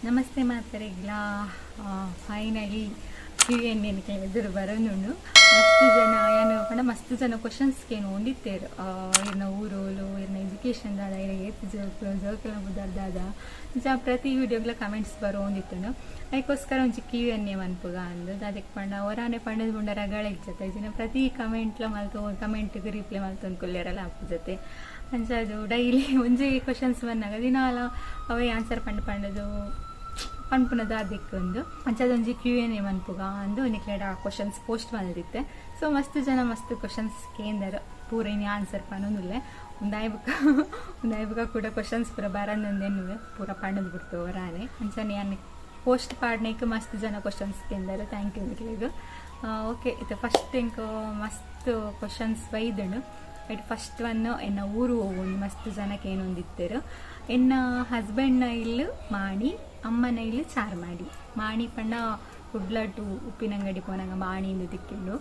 Namaste ಮಾತರೆಗ್ಲಾ. Finally Q ಎನ್ ಎ ಎದುರು ಬರೋನುಂಡು. ಮಸ್ತ್ ಜನ ಯಾನು ಪಂಡ ಮಸ್ತ್ ಜನ ಕ್ವಶನ್ಸ್ ಕೇನು ಒಂದಿತ್ತೇರು, ಇರ್ನ ಊರೋಲು, ಇರ್ನ ಎಜುಕೇಶನ್ ದಾದ, ಇರ ಏತ್ ಜೋಕುಲು, ಜೋಕುಲ್ನ ಪುದರ್ ದಾದ, ಇಂಚ ಪ್ರತಿ ವಿಡಿಯೋಗ್ಲ ಕಮೆಂಟ್ಸ್ ಬರೋಂದಿತ್ತುಂಡು. ಐಕೋಸ್ಕರ ಒಂಜಿ ಕ್ಯೂ ಎನ್ ಎ ಮನ್ಪುಗ ಅಂದ್. ದಾದಕ್ ಪಂಡ ಒರಾನೆ ಪಂಡದ್ ಪಂಡ ರಗಳೆ ಇಜ್ಜತೆ ಇಜಿನ ಪ್ರತಿ ಕಮೆಂಟ್ಲ ಮಲ್ತು ಕಮೆಂಟ್ಗ್ ರಿಪ್ಲೈ ಮಲ್ತೊಂದು ಕುಲ್ಲೆರಲ ಆಪುಜತೆ. ಅಂಚ ಅದು ಡೈಲಿ ಒಂಜಿ ಕ್ವಶನ್ಸ್ ಬಂದಾಗ ದಿನಾಲ ಅವೇ ಆನ್ಸರ್ ಪಂಡ್ ಪಂಡದು ಪನ್ಪುನ ದಾದೆಕ್ ಒಂದು. ಅಂಚಾದೊಂಜಿ ಕ್ಯೂ ಎನ್ ಎ ಮನ್ಪುಗ ಅಂದು ನಿಕ್ಲೆಡ ಕ್ವಶನ್ಸ್ ಪೋಸ್ಟ್ ಮಲ್ದಿತ್ತೆ. ಸೊ ಮಸ್ತ್ ಜನ ಮಸ್ತ್ ಕ್ವಶನ್ಸ್ ಕೇಂದರ್. ಪೂರ ಇನಿ ಆನ್ಸರ್ ಪನೊಂದುಲ್ಲೆ. ಉಂದಾಯ್ ಬುಕ್ಕ ಉಂದಾಯ್ ಬುಕ್ಕ ಕೂಡ ಕ್ವಶನ್ಸ್ ಪೂರ ಬರಂದೊಂದೆನ್ನುವೆ ಪೂರ ಪಂಡದ್ ಬಿಡ್ತು ಒರಾನೆ. ಅಂಚನೆ ಯಾನ್ ಪೋಸ್ಟ್ ಪಾಡ್ನೇಕ್ ಮಸ್ತ್ ಜನ ಕ್ವಶನ್ಸ್ ಕೇಂದರ್, thank you ನಿಕ್ಲೆಗ್. ಓಕೆ, ಇತ್ತೆ ಫಸ್ಟ್ ಎಂಕ್ ಮಸ್ತ್ ಕ್ವಶನ್ಸ್ ಬೈದುಂಡು. It first one, ಎನ್ನ ಊರು ಒಂದು ಮಸ್ತ್ ಜನಕ್ಕೆ ಏನೊಂದಿತ್ತೆರು. ಎನ್ನ ಹಸ್ಬೆಂಡ್ನ ಇಲ್ಲು ಮಾಣಿ, ಅಮ್ಮನ ಇಲ್ಲು ಚಾರ್ಮಾಡಿ. ಮಾಣಿ ಪಂಡ ಕುಡ್ಲ ಟು ಉಪ್ಪಿನಂಗಡಿ ಪೋನಾಗ ಮಾಣಿಂದು ತಿಕ್ಕಿಂಡು,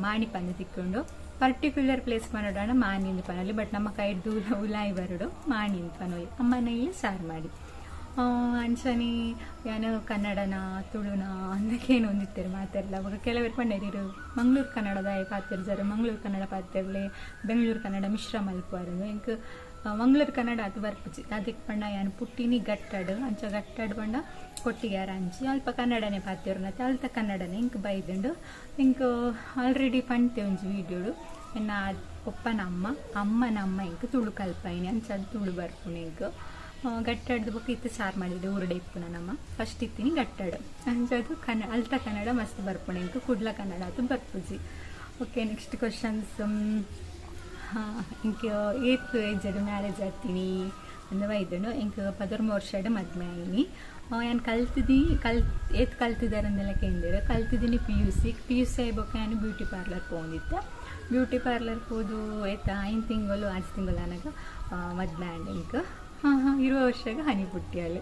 ಮಾಣಿ ಪಂದು ತಿಕ್ಕೊಂಡು. ಪರ್ಟಿಕ್ಯುಲರ್ ಪ್ಲೇಸ್ ಪನೋಡಾಂಡ ಮಾಣಿಂದು ಪನೊಲಿ, ಬಟ್ ನಮ್ಮ ಕೈಡ್ದು ಉಲಾಯಿ ಬರಡು ಮಾಣಿಂದು ಪನೊಲಿ. ಅಮ್ಮನ ಇಲ್ಲು ಚಾರ್ಮಾಡಿ. ಅಂಚನೆ ಯಾನು ಕನ್ನಡನ ತುಳುನ ಅಂದಕೇನು ಒಂದಿತ್ತೆರು ಮಾತೆರ್ಲ. ಅವಾಗ ಕೆಲವರು ಪಂಡೇರು ಮಂಗ್ಳೂರು ಕನ್ನಡದ ಪಾತೆರ್ಜಾರು, ಮಂಗ್ಳೂರು ಕನ್ನಡ ಪಾತೆರ್ಲೆ, ಬೆಂಗಳೂರು ಕನ್ನಡ ಮಿಶ್ರ ಮಲ್ಪುವಾರು. ಎಂಕ್ ಮಂಗ್ಳೂರು ಕನ್ನಡ ಅದು ಬರ್ಪುಜಿ. ಅದಕ್ಕೆ ಪಂಡ ಯಾನು ಪುಟ್ಟಿನಿ ಗಟ್ಟಡು. ಅಂಚ ಗಟ್ಟಡು ಪಂಡ ಕೊಟ್ಟಿಗಾರ ಅಂಚಿ ಅಲ್ಪ ಕನ್ನಡನೇ ಪಾತೆರ್ನತೆ, ಅಲ್ತ ಕನ್ನಡನೇ ಎಂಕ್ ಬೈದುಂಡು. ಎಂಕ್ ಆಲ್ರೆಡಿ ಪಂತೆ ಒಂಜಿ ವೀಡಿಯೋಡು, ಎನ್ನ ಪೊಪ್ಪನ ಅಮ್ಮ ಅಮ್ಮನ ಅಮ್ಮ ಎಂಕ್ ತುಳು ಕಲ್ಪಾಯಿನಿ, ಅಂಚ ಅದು ತುಳು ಬರ್ಪುನು ಎಂಕ್. ಗಟ್ಟಡ್ದು ಬೊಕ್ಕ ಇತ್ತೆ ಚಾರ್ ಮಾಡಿದ್ದು ಊರುಡೆ ಇಪ್ಪುನ ನಮ್ಮ. ಫಸ್ಟ್ ಇತ್ತಿನಿ ಗಟ್ಟಡು. ಅಂಚದು ಕನ್ನಡ ಅಲ್ತ ಕನ್ನಡ ಮಸ್ತ್ ಬರ್ಪುಣೆ ಎಂಕ್, ಕುಡ್ಲ ಕನ್ನಡ ಅದು ಬರ್ಪುಜಿ. ಓಕೆ, ನೆಕ್ಸ್ಟ್ ಕ್ವಶನ್ಸ್, ಎಂಕ್ ಏತ್ ಏಜಡ್ ಮ್ಯಾರೇಜ್ ಆತೀನಿ ಅಂದ ಬೈದುಂಡು. ಎಂಕ್ 13 ವರ್ಷಡ್ ಮದ್ಮೆ ಆಯಿನಿ. ಯಾನ್ ಕಲ್ತಿದಿ ಏತ್ ಕಲ್ತಿದಾರೆ ಅಂದೆಲ್ಲ ಕೇಂದಿರು. ಕಲ್ತಿದ್ದೀನಿ P U C. P U C ಆಯ್ಬೊಕ್ಕ ಯಾನ್ ಬ್ಯೂಟಿ ಪಾರ್ಲರ್ ಪೋಂದಿತ್ತೆ. ಬ್ಯೂಟಿ ಪಾರ್ಲರ್ ಪೋದು ಏತ 5 ತಿಂಗಳು 6 ತಿಂಗಳು ಆನಗ ಮದ್ಮೆ ಆಂಡ್ ಎಂಕ್. ಹಾಂ ಹಾಂ 20 ವರ್ಷಗ್ ಹನಿ ಪುಟ್ಟಿಯಲ್.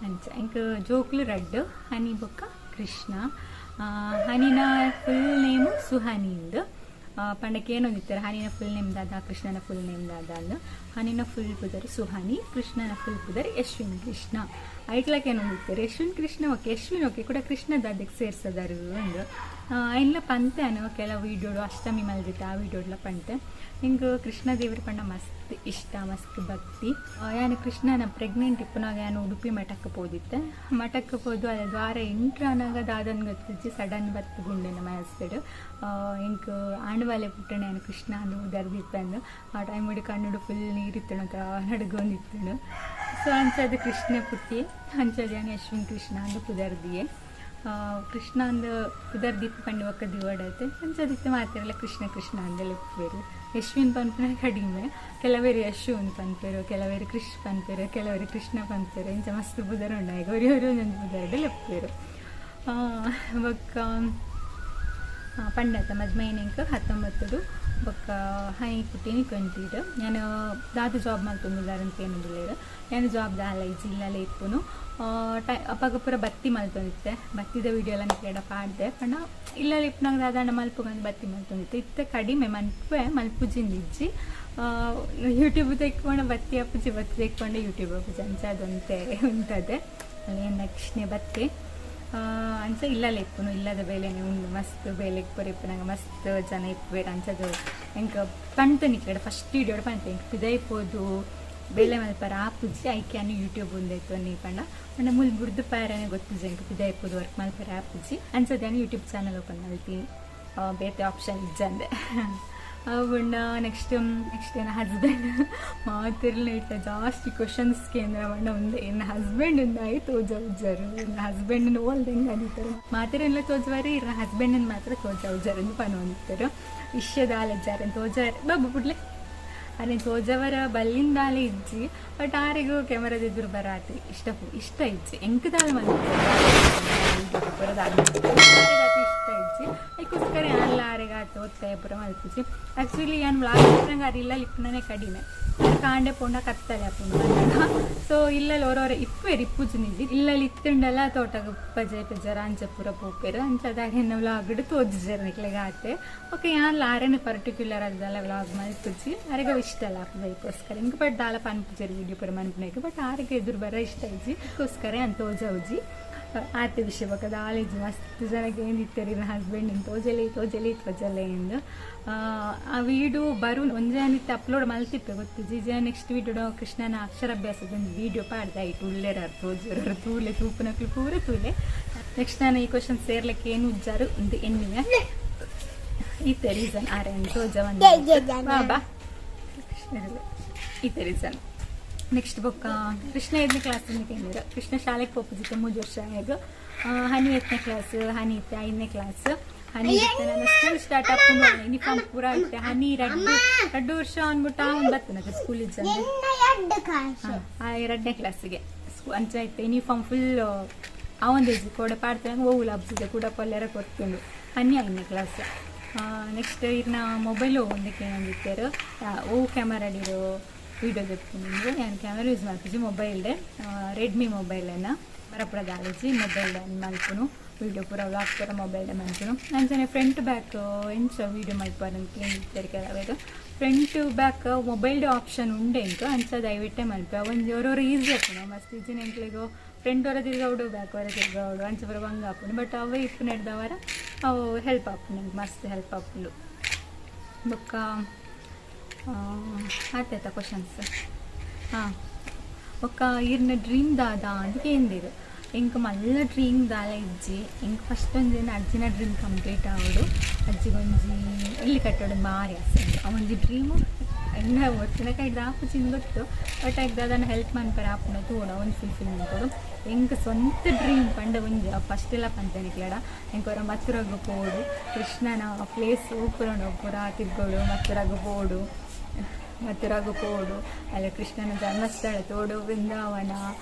ಅಂಚ ಎಂಕ್ ಜೋಕ್ಲು ರಡ್ಡ್, ಹನಿ ಬೊಕ್ಕ ಕೃಷ್ಣ. ಹನಿನ ಫುಲ್ ನೇಮು ಸುಹನಿ ಇಂದ್. ಪಂಡ ಕೇನೊಂದಿತ್ತೆರ್ ಹನಿನ ಫುಲ್ ನೇಮ್ ದಾದ, ಕೃಷ್ಣನ ಫುಲ್ ನೇಮ್ ದಾದ ಅಂದ್. ಹನಿನ ಫುಲ್ ಪುದರ್ ಸುಹಾನಿ, ಕೃಷ್ಣನ ಫುಲ್ ಪುದರ್ ಯಶ್ವಿನ್ ಕೃಷ್ಣ. ಐಟ್ಲಕ್ ಏನೊಂದಿತ್ತೆರ್ ಯಶ್ವಿನ್ ಕೃಷ್ಣ ಓಕೆ, ಯಶ್ವಿನ್ ಓಕೆ, ಕೂಡ ಕೃಷ್ಣ ದಾದಕ್ ಸೇರ್ಸದಾರು ಅಂದ್. ಎಲ್ಲ ಪಂತೆ ಅನು ಕೆಲವು ವೀಡಿಯೋಡು ಅಷ್ಟಮಿ ಮಲ್ದಿತ್ತೆ, ಆ ವೀಡಿಯೋಡ್ಲ ಪಂತೆ. ಎಂಕ್ ಕೃಷ್ಣ ದೇವರ ಪಂಡ ಮಸ್ತ್ ಇಷ್ಟ, ಮಸ್ತ್ ಭಕ್ತಿ. ಯಾನ್ ಕೃಷ್ಣನ ಪ್ರೆಗ್ನೆಂಟ್ ಇಪ್ಪುನಾಗ ಯಾನ್ ಉಡುಪಿ ಮಠಕ್ಕೆ ಪೋದಿತ್ತೆ. ಮಠಕ್ಕೆ ಪೋದು ಅದ ದ್ವಾರ ಎಂಟ್ರ್ ಆನಗ ದಾದನ್ ಗೊತ್ತಿಜ್ಜಿ, ಸಡನ್ ಬತ್ತು ಗುಂಡೆನ ಮನಸ್ಸುಡು. ಎಂಕ್ ಆಂಡ್ವಾಲೆ ಪುಟ್ಟಣೆ ಯಾನ್ ಕೃಷ್ಣ ಅಂದ್ ಉದರ್ದಿಪ್ಪಂದು. ಆ ಟೈಮ್ ಕಣ್ಣುಡು ಫುಲ್ ನೀರಿತ್ತಣು, ಒಂಥರ ನಡುಗೊಂದಿತ್ತಣು. ಸೊ ಅಂಚದ ಕೃಷ್ಣ ಪುಟ್ಟಿ, ಅಂಚದ ಯಾನ್ ಯಶ್ವಿನ್ ಕೃಷ್ಣ ಅಂದ್ ಪುದರ್ದಿಯೆ. ಕೃಷ್ಣ ಅಂದ್ ಪುದರ್ ದೀಪ ಪಂಡಿ ಒಕ್ಕ ದಿವಡತೆ ಅಂಚದಿತ್ತೆ ಮಾತೆರ್ಲ ಕೃಷ್ಣ ಕೃಷ್ಣ ಅಂದೆಲ್ಲ ಪೇರು. ಯಶ್ವಿನ್ ಪನ್ಪುನ ಕಡಿಮೆ, ಕೆಲವೇರು ಯಶು ಅಂತ ಪನ್ಪೇರು, ಕೆಲವೇರು ಕೃಷ್ ಪನ್ಪೇರು, ಕೆಲವರು ಕೃಷ್ಣ ಪನ್ಪೇರು. ಇಂಚ ಮಸ್ತ್ ಪುದರ್ ಉಂಡು, ಈಗ ಒರಿ ಒರಿ ಒಂದೊಂದು ಪುದರ್ಡ್ ಲೆಪ್ಪೇರು. ಬೊಕ್ಕ ಪಂಡತ ಮದ್ಮೈನಿಂಕ್ 19 ಬೊಕ್ಕ ಹನಿ ಪುಟ್ಟಿನಿ 20. ಯಾನು ದಾದ ಜಾಬ್ ಮಲ್ತೊಂದುಲ್ಲಾರ್ ಅಂತ ಕೇನೊಂದುಲ್ಲೆರ್. ಯಾನು ಜಾಬ್ ದಾಲ ಇಜ್ಜಿ, ಇಲ್ಲಲೆ ಇಪ್ಪುನು. ಟೈ ಅಪಗ ಪೂರ ಬತ್ತಿ ಮಲ್ತೊಂದಿತ್ತೆ. ಬತ್ತಿದ ವೀಡಿಯೋ ಎಲ್ಲ ನಿಕ್ಲೆಡ ಪಾಡ್ದೆ. ಪಂಡ ಇಲ್ಲಲೆ ಇಪ್ಪುನಾಗ ದಾದಾಂಡ ಮಲ್ಪುಗಂದ್ ಬತ್ತಿ ಮಲ್ತೊಂದಿತ್ತೆ. ಇತ್ತೆ ಕಡಿಮೆ ಮನ್ಪುವೆ, ಮಲ್ಪುಜಿಂದ್ ಇಜ್ಜಿ. ಯೂಟ್ಯೂಬ್ ತೆಕ್ಕೊಂಡ ಬತ್ತಿ ಆಪುಜಿ, ಬತ್ತಿ ತೆಕ್ಕೊಂಡೆ ಯೂಟ್ಯೂಬ್ ಆಪುಜಿ, ಅಂಚ ಅದೊಂತೆ ಉಂತದೆ. ನೆಕ್ಸ್ಟ್ನೇ ಬತ್ತಿ ಅಂಚ ಇಲ್ಲಲೆ ಇಪ್ಪುನು. ಇಲ್ಲದ ಬೇಲೆನೆ ಉಂಡು ಮಸ್ತ್. ಬೇಲೆಗ್ ಪೂರ ಇಪ್ಪುನಾಗ ಮಸ್ತ್ ಜನ ಇಪ್ಪುವೆರ್. ಅಂಚದು ಎಂಕ್ ಪಂತ ನಿಕ್ಲೆಡ ಫಸ್ಟ್ ವೀಡಿಯೋಡ್ ಪಂತೆ, ಎಂಕ್ ಪಿದಯಿ ಪೋದು ಬೇಲೆ ಮಲ್ಪರ ಆಪುಜಿ, ಐಕೆ ಯಾನ್ ಯೂಟ್ಯೂಬ್ ಉಂದೆತ್ತೊನ್ನಿ ಪಂಡ. ಪಂಡ ಮೂಲು ಬುಡ್ದು ಪಾರನೆ ಗೊತ್ತುಜಿ ಎಂಕ್ ಪಿದಯಿ ಪೋದು ವರ್ಕ್ ಮಲ್ಪರ ಆಪುಜಿ. ಅಂಚದ ಯಾನ್ ಯೂಟ್ಯೂಬ್ ಚಾನಲ್ ಓಪನ್ ಮಲ್ತೀನಿ, ಬೇತೆ ಆಪ್ಷನ್ ಇಜ್ಜಂದೆ. ಬುಂಡ ನೆಕ್ಸ್ಟ್ ನೆಕ್ಸ್ಟ್ ಎನ್ನ ಹಸ್ಬೆಂಡ್ ಮಾತಿರ್ಲ ಇಟ್ಟ ಜಾಸ್ತಿ ಕ್ವಶನ್ಸ್ ಕೇಂದ್ರ ಪಂಡ ಉಂದೆ ಎನ್ನ ಹಸ್ಬೆಂಡ್ ಉಂದಾಯಿ ತೋಜವುಜರು, ಎನ್ನ ಹಸ್ಬೆಂಡ್ ಓಲ್ದ ಹೆಂಗೆ ಅದಿತ್ತರು ಮಾತೆರೆಲ್ಲ ತೋಜುವಾರಿ, ಇರ್ನ ಹಸ್ಬೆಂಡ್ ಮಾತ್ರ ತೋಜವುಜರು ಅಂದ್ ಪನೊಂದಿತ್ತರು. ಇಷ್ಯದಾಲ ತೋಜಾರೆ ಬಾಬು ಪುಡ್ಲೆ ಅರೆ ತೋಜವರ ಬಲ್ಲಿಂದಾಲೆ ಇಜ್ಜಿ, ಬಟ್ ಆರಿಗೂ ಕ್ಯಾಮರಾದ ಎದುರು ಬರಾತಿ ಇಷ್ಟ ಇಷ್ಟ ಇಜ್ಜಿ. ಎಂಕ್ ದಾಲ ಇಷ್ಟ ಇಜ್ಜಿ, ಅದಕ್ಕೋಸ್ಕರ ಯಾನ್ಲ ಆರೆಗ್ ಆತ ಒತ್ತಾಯ ಪೂರ ಮಲ್ಪುಜಿ. ಆ್ಯಕ್ಚುಲಿ ಯಾನ್ ವ್ಲಾಗ್ ಮಲ್ಪುನಗ ಆರ್ ಇಲ್ಲಲ್ ಇಪ್ಪುನನೆ ಕಡಿಮೆ. ಕಾಂಡೆ ಪೋಂಡ ಕತ್ತಲೆ ಆಪುಂಡು. ಸೊ ಇಲ್ಲಲ್ ಒರೋರೆ ಇಪ್ಪುವೆರ್, ಇಪ್ಪುಜಿ ನಿಜಿ. ಇಲ್ಲಲ್ ಇತ್ತುಂಡಲ ತೋಟಗ್ ಪಜೆ ಪೆಜರ ಅಂಚ ಪೂರ ಪೋಪೆರ್. ಅಂಚದಾಗ ಎನ್ನ ವ್ಲಾಗ್ಡ್ ತೋಜುಜೆರ್ ನಿಕ್ಲೆಗ್ ಆತೆ. ಓಕೆ, ಯಾನ್ಲ ಆರೆನ ಪರ್ಟಿಕ್ಯುಲರ್ ಆದಲ್ಲ ವ್ಲಾಗ್ ಮಲ್ಪುಜಿ. ಆರೆಗ್ ಇಷ್ಟ ಅಲ್ಲ ಅದಕ್ಕೋಸ್ಕರ ಇಂಕ ಬಟ್ ದಾಲ ಪನ್ಪುಜರ್ ವೀಡಿಯೋ ಪೂರ ಮನ್ಪುನೈಕ್ ಬಟ್ ಆರಿಗೆ ಎದುರು ಬರ ಇಷ್ಟ ಇಜ್ಜಿ ಅದಕ್ಕೋಸ್ಕರ ಅಂತ ತೋಜವುಜಿ ಆತೆ ವಿಷಯ ಬೊಕ ದಾಲೇಜಿ ಮಸ್ತ್ ಜನಕ್ಕೆ ಏನಿತ್ತಾರೆ ನನ್ನ ಹಸ್ಬೆಂಡ್ ತೋಜಲೆ ತೋಜಲೆ ತೋಜಲೆ ಎಂದು ಆ ವೀಡಿಯೋ ಬರು ಒಂಜೆ ಅನಿತ್ತೆ ಅಪ್ಲೋಡ್ ಮಲ್ತಿಪ್ಪೆ ಗೊತ್ತಿಜ್ಜಿ ಜನ ನೆಕ್ಸ್ಟ್ ವೀಡಿಯೋ ಕೃಷ್ಣನ ಅಕ್ಷರಾಭ್ಯಾಸದ ಒಂದು ವೀಡಿಯೋ ಪಾಡ್ದ ಇಟ್ಟು ಉಳ್ಳೇರ ತೋಜರ ತೂಲೆ ತೂಪುನಕ್ಲು ಪೂರ ತೂಲೆ ನೆಕ್ಸ್ಟ್ ನಾನು ಈ ಕ್ವಶನ್ ಸೇರ್ಲಿಕ್ಕೆ ಏನು ಉಜ್ಜಾರು ಒಂದು ಎಣ್ಣಿವೆ ಈತೆ ರೀಸನ್ ಆರೆ ತೋಜ ಬಾಬಾ ಈತೆ ರೀಸನ್ ನೆಕ್ಸ್ಟ್ ಬೊಕ್ಕ ಕೃಷ್ಣ ಐದನೇ ಕ್ಲಾಸ್ ಕೇಳಿದ್ರು ಕೃಷ್ಣ ಶಾಲೆಗೆ ಪೋಪುಜಿತ್ತೆ 3 ವರ್ಷ ಆಗ ಹನಿ 8ನೇ ಕ್ಲಾಸ್ ಹನಿ ಇತ್ತೆ 5ನೇ ಕ್ಲಾಸ್ ಹನಿ ಇತ್ತೆ ನನ್ನ ಸ್ಕೂಲ್ ಸ್ಟಾರ್ಟ್ ಆಪುಂಡು ಯೂನಿಫಾರ್ಮ್ ಪೂರ ಇತ್ತೆ ಹನಿ 2 ವರ್ಷ ಅಂದ್ಬಿಟ್ಟು ಅವ್ನು ಬರ್ತನಕ ಸ್ಕೂಲ್ ಇಜ್ಜಂದೆ 2ನೇ ಕ್ಲಾಸಿಗೆ ಅಂಚ ಇತ್ತೆ ಯೂನಿಫಾರ್ಮ್ ಫುಲ್ ಅವೊಂದು ಕೋಡೆ ಪಾಡ್ತಾನೆ ಹೋಗುಲ ಹಬ್ಸಿದೆ ಕೂಡ ಪಲ್ಯರ ಕೊಡ್ತುಂಡು ಹನಿ 5ನೇ ಕ್ಲಾಸ್ ನೆಕ್ಸ್ಟ್ ಇರ್ನ ಮೊಬೈಲು ಒಂದಕ್ಕೆ ಏನಂದಿತ್ತೇರು ಓ ಕ್ಯಾಮರಾ ಇರೋ ವೀಡಿಯೋ ತೆಪ್ಪಿಕೊಂಡು ನಾನು ಕ್ಯಾಮರಾ ಯೂಸ್ ಮಾಡ್ತಿದ್ದೆ ಮೊಬೈಲ್ ರೆಡ್ಮಿ ಮೊಬೈಲನ್ನು ಬರಪುರದ ಆಲೋಚಿ ಮೊಬೈಲ್ ಮಲ್ಪುನು ವೀಡಿಯೋ ಪೂರ ವ್ಲಾಗ್ ಪೂರ ಮೊಬೈಲ್ ಮಲ್ಪುನು ಅಂಚನೆ ಫ್ರಂಟ್ ಬ್ಯಾಕ್ ಎಂಚ ವೀಡಿಯೋ ಮಲ್ಪಾರಂತ ಕೇಳಿರ್ತಾರೆ ಕೆಲವರು ಫ್ರಂಟ್ ಬ್ಯಾಕ್ ಮೊಬೈಲ್ ಆಪ್ಷನ್ ಉಂಡೆ ಇಂಕ ಅಂಚ ದಯವಿಟ್ಟೆ ಮಲ್ಪ ಒಂಜಿ ಅವರವರು ಈಸಿ ಆಪುಂಡು ಮಸ್ತ್ ಈಜಿನ ಎಂಕ್ಲೆಗು ಫ್ರಂಟ್ ಅವರ ತಿರ್ಗಾವಡು ಬ್ಯಾಕ್ ಅವರ ತಿರ್ಗಾವಡು ಅಂಚ ಪೂರ ಬಂಗ ಆಪುಂಡು ಬಟ್ ಅವೇ ಇಪ್ಪು ನಡೆದವರ ಅವು ಹೆಲ್ಪ್ ಆಪುಂಡು ನಂಗೆ ಮಸ್ತ್ ಹೆಲ್ಪ್ ಆಪುಂಡು ಬೊಕ್ಕ ಆತಾಯ್ತಾ ಕ್ವಶನ್ಸ್ ಹಾಂ ಒಕ್ಕ ಇರ್ನ ಡ್ರೀಮ್ ದಾದ ಅಂತ ಕೇಂದಿರು ಎಂಕ್ ಮಲ್ಲ ಡ್ರೀಮ್ ದಾಲ ಇಜ್ಜಿ ಎಂಕ್ ಫಸ್ಟ್ ಒಂದಿನ ಅಜ್ಜಿನ ಡ್ರೀಮ್ ಕಂಪ್ಲೀಟ್ ಆವಡು ಅಜ್ಜಿಗೊಂಜಿ ಎಲ್ಲಿ ಕಟ್ಟೋಡು ಭಾರಿ ಆಸೆ ಆ ಒಂಜಿ ಡ್ರೀಮು ಎನ್ನ ಒತ್ತಿನ ಕೈದು ಆಪುಜಿನ ಗೊತ್ತು ಬಟ್ ಆಗ ಅದನ್ನು ಹೆಲ್ಪ್ ಮನ್ಪರ ಆಪುನ ತೂಡ ಒಂದು ಫುಲ್ಫಿಲ್ ಮಾಡ್ಕೊಡು ಎಂಕ್ ಸ್ವಂತ ಡ್ರೀಮ್ ಪಂಡ ಒಂಜಿ ಫಸ್ಟ್ ಎಲ್ಲ ಪಂತನಿಕ್ಲಡ ಎಂಕ್ ಅವರ ಮಥುರಾಗ ಪೋಡು ಕೃಷ್ಣನ ಪ್ಲೇಸ್ ಊಪುರಣ ಪೂರ ತಿರ್ಗೋಡು ಮಥುರಾಗ ಪೋಡು ಮಥುರಾಗ ಪೋಡು ಅಲ್ಲ ಕೃಷ್ಣನ ಧರ್ಮಸ್ಥಳ ತೋಡು ವೃಂದಾವನ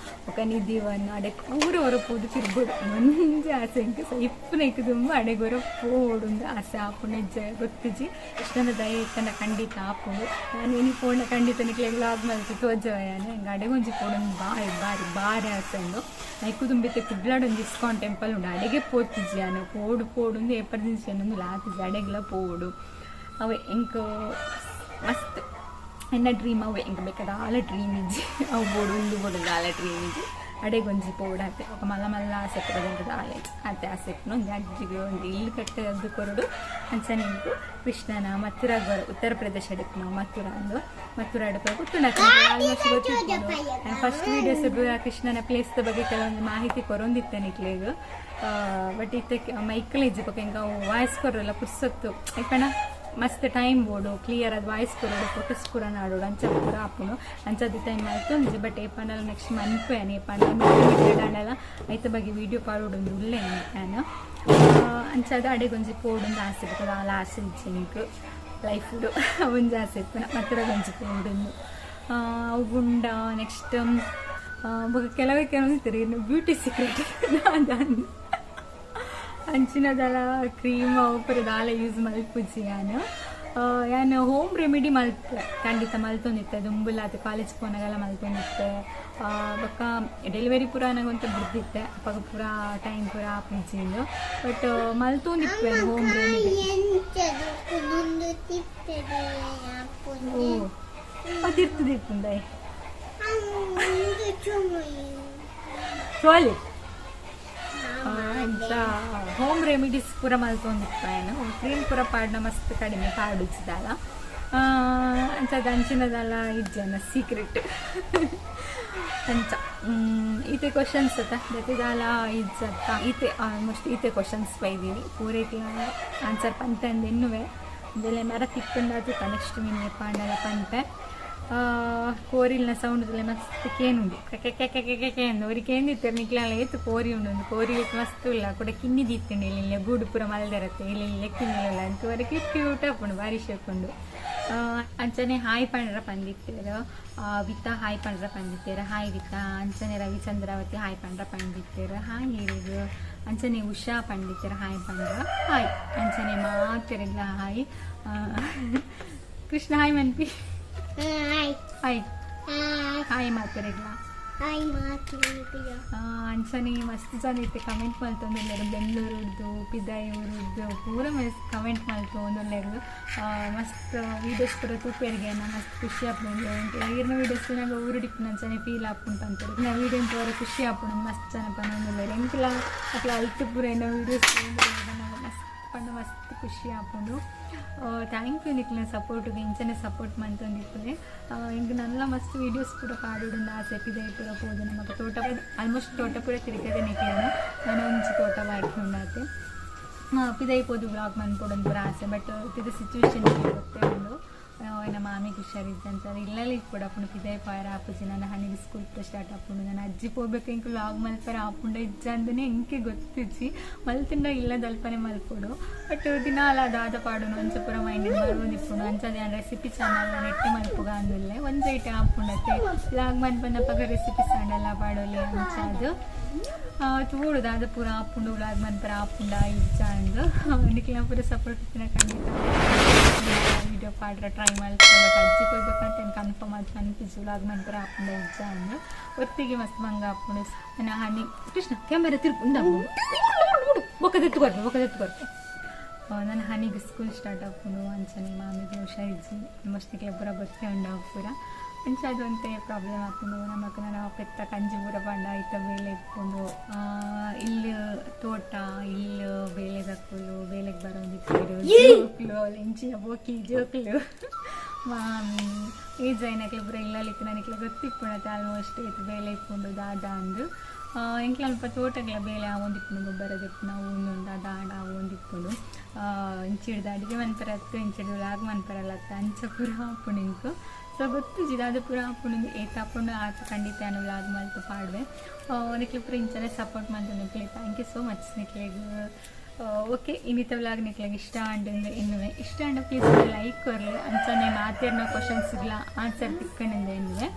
ఒక ನಿಧಿವನ ಅಡೆ ಪೂರ ಹೊರ ಪೋದು ತಿರ್ಗೋಡು ಒಂಜಿ ಆಸೆ ಎಂಕ್ ಸೈಪುನೈಕ್ ತುಂಬ ಅಡೆಗೊರ ಪೋಡು ಆಸೆ ಆಪುಂಡು ನಿಜ ಗೊತ್ತಿಜ್ಜಿ ಕೃಷ್ಣನ ದಯ ಇತ್ತನ ಖಂಡಿತ ಆಪುಂಡು ನಾನು ಇನಿ ಪೋಂಡ ಖಂಡಿತ ನಿಕ್ಲೆ ವ್ಲಾಗ್ ಮಲ್ತು ತೋಜಾನೆ ಎಂಕ್ ಅಡೆಗೊಂಜಿ ಪೋಡು ಬಾರಿ ಬಾರಿ ಬಾರಿ ಆಸೆ ಉಂಡು ಐಕು ತುಂಬಿತ್ತೆ ಕುಡ್ಲಾಡ್ ಒಂಜಿ ಇಸ್ಕಾನ್ ಟೆಂಪಲ್ ಉಂಡು ಅಡೆಗೆ ಪೋತಿಜ್ಜಿ ನಾನು ಪೋಡು ಪೋಡು ಏಪರ್ಜೆನ್ಸಿ ಅನ್ನೊಂದು ಲಾತಿಜ್ಜಿ ಅಡೆಗೆಲ್ಲ ಪೋಡು ಅವೆ ಎಂಕ್ ಮಸ್ತ್ ಎನ್ನ ಡ್ರೀಮ್ ಅವೆ ಎಂಕ್ ಬೇಕಾದ ಆಲ ಡ್ರೀಮ್ ಇಜ್ಜಿ ಅವು ಬೋಡು ಉಂದು ಬೋಡು ಆಲ ಡ್ರೀಮ್ ಇಜ್ಜಿ ಅಡೆಗೊಂಜಿ ಪೋಡಾತೆ ఒక ಮಲ್ಲ ಮಲ್ಲ ಆಸೆ ಪಡೋದು ಆಲೆ ಆತೆ ಆಸೆ ಒಂಜಿ ಅಜ್ಜಿಗೆ ಒಂದು ಇಲ್ಲು ಕಟ್ಟದ್ದು ಕೊರಡು ಅಂಚನೆ ಇಂಕು ಕೃಷ್ಣನ ಮಥುರಾಗ ಉತ್ತರ ಪ್ರದೇಶ ಅಡುಕು ಮಥುರಾ ಅಂದು ಮಥುರಾ ಅಡುಪು ಗೊತ್ತುಂಡು ಆಲ್ಮೋಸ್ಟ್ ಗೊತ್ತಿತ್ತು ನಾನು ಫಸ್ಟ್ ವೀಡಿಯೋಸ್ ಕೃಷ್ಣನ ಪ್ಲೇಸ್ ಬಗ್ಗೆ ಕೆಲವೊಂದು ಮಾಹಿತಿ ಕೊರೊಂದಿತ್ತೆ ನಿಕ್ಲೆಗ್ ಬಟ್ ಇತ್ತಕ್ಕೆ ಮೈಕಲ್ ಇಜ್ಜಿ ಬೊಕ ಎಂಕ್ ಅವು ವಾಯ್ಸ್ ಕೊರಲ್ಲ ಪುರ್ಸೊತ್ತು ಐಪಣ ಮಸ್ತ್ ಟೈಮ್ ಬೋಡು ಕ್ಲಿಯರ್ ಅದು ವಾಯ್ಸ್ ಕೊರೋಡು ಫೋಟೋಸ್ ಪೂರ ನಾಡೋಡು ಅಂಚ ಪೂರ ಆಪುಂಡು ಅಂಚದ ಟೈಮ್ ಆಯ್ತು ಒಂಜಿ ಬಟ್ ಏಪಂಡಲ ನೆಕ್ಸ್ಟ್ ಮನ್ಪೇನೆ ಏಪಂಡ ಮಿಟ್ಟೆ ಐತ ಬಗ್ಗೆ ವೀಡಿಯೋ ಪಾಡೋಡು ಒಂದು ಉಲ್ಲೆ ನಾನು ಅಂಚದ ಅಡೆಗೊಂಜಿ ಪೋಡೊಂದು ಆಸೆ ಇರ್ತದೆ ಆಲ ಆಸೆ ಇಜ್ಜಿ ಎಂಕ್ ಲೈಫುಡು ಒಂಜಿ ಆಸೆ ಇಪ್ಪುನ ಮಥುರಾಗೊಂಜಿ ಪೋಡೊಂದು ಅವು ಗುಂಡ ನೆಕ್ಸ್ಟ್ ಬೊಕ ಕೆಲವೇ ಕೆಲವೊಂದು ಇನ್ನು ಬ್ಯೂಟಿ ಸೀಕ್ರೆಟ್ ದಾದ ಅಂಚಿನದಲ ಕ್ರೀಮ್ ಅವು ಪೂರ ದಾಲ ಯೂಸ್ ಮಲ್ಪುಜಿ ಯಾನು ಯಾನು ಹೋಮ್ ರೆಮಿಡಿ ಮಲ್ಪೆ ಖಂಡಿತ ಮಲ್ತೊಂದಿತ್ತೆ ದುಂಬುಲಾತ ಕಾಲೇಜ್ ಪೋನಾಗೆಲ್ಲ ಮಲ್ತೊಂದಿತ್ತೆ ಬೊಕ್ಕ ಡೆಲಿವರಿ ಪೂರ ನನಗೊಂತ ಬಿಡ್ದಿತ್ತೆ ಅಪ್ಪಗ ಪೂರ ಟೈಮ್ ಪೂರ ಆಪುಜಿಂದು ಬಟ್ ಮಲ್ತೊಂದಿಪ್ಪೆ ಹೋಮ್ ರೆಮಿಡಿ ಓ ಅದಿರ್ತದಿಪ್ಪುಂದಾಯ್ ಸೋಲಿ ಇಂಚ ಹೋಮ್ ರೆಮಿಡೀಸ್ ಪೂರ ಮಲ್ತೊಂದಿಪ್ಪಾಯನ ಕ್ರೀಮ್ ಪೂರ ಪಾಡ್ನ ಮಸ್ತ್ ಕಡಿಮೆ ಪಾಡುಜಿದಾಲ ಅಂಚದ ಅಂಚಿನದಲ್ಲ ಇಜ್ಜನ ಸೀಕ್ರೆಟ್ ಅಂಚ ಈತೆ ಕ್ವಶನ್ಸ್ ಅತ್ತ ದತ್ತಿದಾಲ ಇಜ್ಜತ್ತ ಈತೆ ಆಲ್ಮೋಸ್ಟ್ ಈತೆ ಕ್ವಶನ್ಸ್ ಬೈದೀನಿ ಪೂರೈಕ್ಲ ಆನ್ಸರ್ ಪಂತಂದು ಎನ್ನುವೆ ಒಂದೆಲ್ಲ ಮರ ತಿಕ್ಕಂಡಾತು ನೆಕ್ಸ್ಟ್ ಮಿನ್ನೆ ಪಾಂಡಲ ಪಂಪೆ ಕೋರಿಲ್ನ ಸೌಂಡ್ ಮಸ್ತ್ ಕೇನುಂಡು K K K K K ಅಂದು ಅವ್ರಿಗೆ ಕೇಂದಿತ್ತಾರೆ ನಿಕ್ಲಾಲ ಏತು ಕೋರಿ ಉಂಡು ಒಂದು ಕೋರಿ ಮಸ್ತ್ ಇಲ್ಲ ಕೂಡ ಕಿನ್ನಿ ದೀತ್ತುಂಡು ಇಲ್ಲಿ ಗೂಡು ಪೂರ ಮಲ್ದಿರತ್ತೆ ಇಲ್ಲಿ ಕಿನ್ನಿಲ್ಲ ಅಂತ ವರೆಗೆ ಕ್ಯೂಟ್ ಆಪುಂಡು ಬಾರಿ ಶೇಪುಂಡು ಅಂಚನೆ ಹಾಯ್ ಪಂಡ್ರ ಪಂದಿತ್ತೇರು ವಿತಾ ಹಾಯ್ ಪಂಡ್ರ ಪಂದಿತ್ತೇರು ಹಾಯ್ ವಿತಾ ಅಂಚನೆ ರವಿಚಂದ್ರಾವತಿ ಹಾಯ್ ಪಂಡ್ರ ಪಂಡಿತ್ತೇರು ಹಾಯ್ ಇರು ಅಂಚನೆ ಉಷಾ ಪಂಡಿತರು ಹಾಯ್ ಪಂಡ್ರ ಹಾಯ್ ಅಂಚನೆ ಮಾತೆರೆಗ್ಲ ಹಾಯ್ ಕೃಷ್ಣ ಹಾಯ್ ಮನ್ಪಿ ಹಾಯ್ ಹಾಯ್ ಹಾಯ್ ಮಾತೆರೆಗ್ಲ ಹಾಯ್. ಅಂಚನೆ ಮಸ್ತ್ ಜನ ಇತ್ತೆ ಕಮೆಂಟ್ ಮಲ್ತೊಂದುಲ್ಲೆರ್ ಬೆಂಗಳೂರುಡ್ದು ಪಿದಾಯಿ ಊರುಡ್ದು ಪೂರ ಮಸ್ತ್ ಕಮೆಂಟ್ ಮಲ್ತೊಂದುಲ್ಲೆರ್. ಮಸ್ತ್ ವೀಡಿಯೋಸ್ ಪೂರ ತೂಪೆರ್ಗೆನ, ಮಸ್ತ್ ಖುಷಿ ಆಪುಂಡು. ಈರ್ನ ವೀಡಿಯೋಸ್ ತೂನಗ ಊರುಡು ಇಪ್ಪುನಂಚನೆ ಫೀಲ್ ಆಪುಂಡು ಪನ್ಪೆರ್. ಎನ್ನ ವೀಡಿಯೋ ತೂವರೆ ಖುಷಿ ಆಪುಂಡು ಮಸ್ತ್ ಜನ ಪನೊಂದುಲ್ಲೆರ್. ಎಂಕ್ಲ ಅಕ್ಲ ಅಲ್ತ್ ಪೂರ ಎನ್ನ ವೀಡಿಯೋಸ್ ಮಸ್ತ್ ಪಂಡ ಮಸ್ತ್ ಖುಷಿ ಆಪುಂಡು. Thank you ನಿಕ್ಲೆನ ಸಪೋರ್ಟ್ಗ್, ಇಂಚನೆ ಸಪೋರ್ಟ್ ಮಂತೊಂದಿಪ್ಪುಲೆ. ಎಂಕ್ ನನಲ ಮಸ್ತ್ ವೀಡಿಯೋಸ್ ಪೂರ ಪಾಡೊಡುಂದು ಆಸೆ. ಪಿದಯಿ ಪೂರ ಪೋದು ನಮಕ್ ತೋಟ ಆಲ್ಮೋಸ್ಟ್ ತೋಟ ಪೂರ ತಿರುಗದೆ ನಿಕ್ಲೆನ, ನನ ಒಂಜಿ ತೋಟ ಬಾಕಿ ಉಂಡಾತೆ. ಪಿದಯಿ ಪೋದು ವ್ಲಾಗ್ ಮನ್ಪೊಡುಂದು ಪೂರ ಆಸೆ, ಬಟ್ ಇತ್ತೆದ ಸಿಚುವೇಶನ್ ಗೊತ್ತೇ ಉಂಡು. ಎನ್ನ ಮಾಮಿಗ್ ಹುಷಾರಿಜ್ಜಂತ ಇಲ್ಲಲೇ ಇಪ್ಪೊಡಾಪುಂಡು, ಪಿದಯಿ ಪೋಯೆರೆ ಆಪುಜಿ. ನನ್ನ ಹನಿಗ್ ಸ್ಕೂಲ್ ಪೂರ ಸ್ಟಾರ್ಟ್ ಆಪುಂಡು. ನನ್ನ ಅಜ್ಜಿ ಪೋಬೇಕು. ಎಂಕ್ ವ್ಲಾಗ್ ಮಲ್ಪೆರೆ ಆಪುಂಡ ಇಜ್ಜಂದನೇ ಎಂಕೆ ಗೊತ್ತಿಜ್ಜಿ. ಮಲ್ತಿಂಡ ಇಲ್ಲದಲ್ಪನೆ ಮಲ್ಪೊಡು, ಬಟ್ ದಿನಾಲ ದಾದ ಪಾಡುನು ಅಂಚ ಪೂರ ಮೈಂಡ್ ಬರೊಂದಿಪ್ಪುಂಡು. ಅಂಚಾದ್ ಯಾನ್ ರೆಸಿಪಿ ಚಾನಲ್ ನೆಟ್ಟೆ ಮಲ್ಪುಗ ಅಂದುಲ್ಲೆ. ಒಂಜೈಟೆ ಆಪುಂಡತೆ, ವ್ಲಾಗ್ ಮನ್ಪುನಪಗ ರೆಸಿಪೀಸ್ ಆಂಡಲ ಪಾಡೊಲಿ. ಅಂಚಾದ್ ತೂವೊಡು ದಾದ ಪೂರ ಆಪುಂಡು, ವ್ಲಾಗ್ ಮನ್ಪೆರೆ ಆಪುಂಡ ಇಜ್ಜ ಅಂದ್. ನಿಕ್ಲೆನ ಪೂರ ಸಪೋರ್ಟ್ ಇತ್ತಿನ ಖಂಡಿತ ವಿಡಿಯೋ ಪಾಡ್ರೆ ಟ್ರೈ ಮಲ್ಪುವೆ. ಬಟ್ ಅಜ್ಜಿ ಪೋಯ್ಬೇಕಂತ ಏನು ಕನ್ಫರ್ಮ್ ಆದ್ ಪನ್ಪಿಜಿ, ವ್ಲಾಗ್ ಮನ್ಪೆರೆ ಆಪುಂಡ ಇಜ್ಜ ಅಂದ್. ಒತ್ತಿಗೆ ಮಸ್ತ್ ಬಂಗ ಆಪುಂಡು. ನನ್ನ ಹನಿ ಕೃಷ್ಣ ಕ್ಯಾಮರಾ ತಿರ್ಪು ಉಂದ ಬೊಕ್ಕ ದೆತ್ತು ಕೊರ್ಪೆ, ಬೊಕ್ಕ ದೆತ್ತು ಕೊರ್ಪೆ. ನನ್ನ ಹನಿಗೆ ಸ್ಕೂಲ್ ಸ್ಟಾರ್ಟ್ ಆಪುಂಡು. ಅಂಚನೆ ಮಾಮಿಗೆ ಹುಷಾರಿಜ್ಜಿ, ಆಲ್ಮೋಸ್ಟ್ ನಿಕ್ಲೆ ಪೂರ ಗೊತ್ತೇ ಉಂಡು ಅವು ಪೂರ. ಅಂಚ ಅದೊಂತೆ ಪ್ರಾಬ್ಲಮ್ ಆಪುಂಡು ನಮಕ್. ನನ ಪೆತ್ತ ಕಂಜಿ ಪೂರ ಪಂಡ ಐತ ಬೇಲೆ ಇಪ್ಪುಂಡು. ಇಲ್ಲ್ ತೋಟ ಇಲ್ಲ್ ಬೇಲೆದಕುಲು ಬೇಲೆಗ್ ಬರೊಂದಿಪ್ಪೆರ್, ಜೋಕ್ಲು ಇಂಚಿನ ಬೋಕಿ ಜೋಕ್ಲು, ಮಾಮಿ, ಏಜ್ ಆಯಿನಕ್ಲು ಪೂರ ಇಲ್ಲಲ್ ಇತ್ತಿನ ನಿಕ್ಲೆ ಗೊತ್ತಿಪ್ಪುಂಡತೆ ಆಲ್ಮೋಸ್ಟ್ ಏತ್ ಬೇಲೆ ಇಪ್ಪುಂಡು ದಾದ ಅಂದ್. ಎಂಕ್ಲ ಅಲ್ಪ ತೋಟಗ್ಲ ಬೇಲೆ ಆವೊಂದಿಪ್ಪುಂಡು, ಗೊಬ್ಬರ ದೆಪ್ಪುನ ಅವು ಉಂದು ದಾದ ಆವೊಂದಿಪ್ಪುಂಡು. ಇಂಚಿಡ್ದ್ ಅಡಿಗೆ ಮನ್ಪೆರೆ ಅತ್ತ್, ಇಂಚಿಡ್ದ್ ವ್ಲಾಗ್ ಮನ್ಪೆರೆಲ ಅತ್ತ್, ಅಂಚ ಪೂರ ಆಪುಂಡು ಎಂಕ್. ಸೊ ಗೊತ್ತುಜಿ ದಾದ ಪೂರ ಆಪುಂಡು. ಏತ್ ಆಪುಂಡು ಆತ್ ಖಂಡಿತ ಯಾನ್ ವ್ಲಾಗ್ ಮಲ್ತ್ ಪಾಡುವೆ. ನಿಕ್ಲೆ ಪೂರ ಇಂಚನೆ ಸಪೋರ್ಟ್ ಮಲ್ತೊಂದಿಪ್ಪುಲೆ. Thank you so much ನಿಕ್ಲೆಗ್. ಓಕೆ, ಇನ್ನಿತ ವ್ಲಾಗ್ ನಿಕ್ಲೆಗ್ ಇಷ್ಟ ಆಂಡ್ ಎನ್ನುವೆ. ಇಷ್ಟ ಆಂಡ ಪ್ಲೀಸ್ ಲೈಕ್ ಕೊರ್ಲೆ. ಅಂಚನೆ ಮಾತೆರ್ನ ಕ್ವಶನ್ಸ್ಗ್ಲ ಆನ್ಸರ್ ತಿಕ್ಕಂಡು ಎನ್ನುವೆ.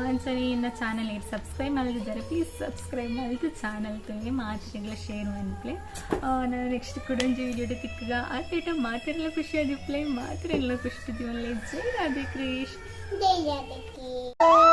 ಅಂಚನೆ ಎನ್ನ ಚಾನಲ್ ಸಬ್ಸ್ಕ್ರೈಬ್ ಮಲ್ದಿದ್ದಾರೆ, ಪ್ಲೀಸ್ ಸಬ್ಸ್ಕ್ರೈಬ್ ಮಲ್ತು ಚಾನಲ್ ತೂಲೆ, ಮಾತೆರೆಗ್ಲ ಶೇರ್ ಮನ್ಪುಲೆ. ನಾನು ನೆಕ್ಸ್ಟ್ ಕುಡೊಂಜಿ ವಿಡಿಯೋಡ್ ತಿಕ್ಕುಗ. ಆತೇಟ ಮಾತೆರೆಲ್ಲ ಖುಷಿಯಾದಿಪ್ಪುಲೆ, ಮಾತೆರೆಲ್ಲ ಖುಷಿ ಜೀವನಲೆ. ಜೈ ರಾಧೆ ಕೃಷ್ಣ. ಜೈ ರಾಧೆ ಕೃಷ್ಣ.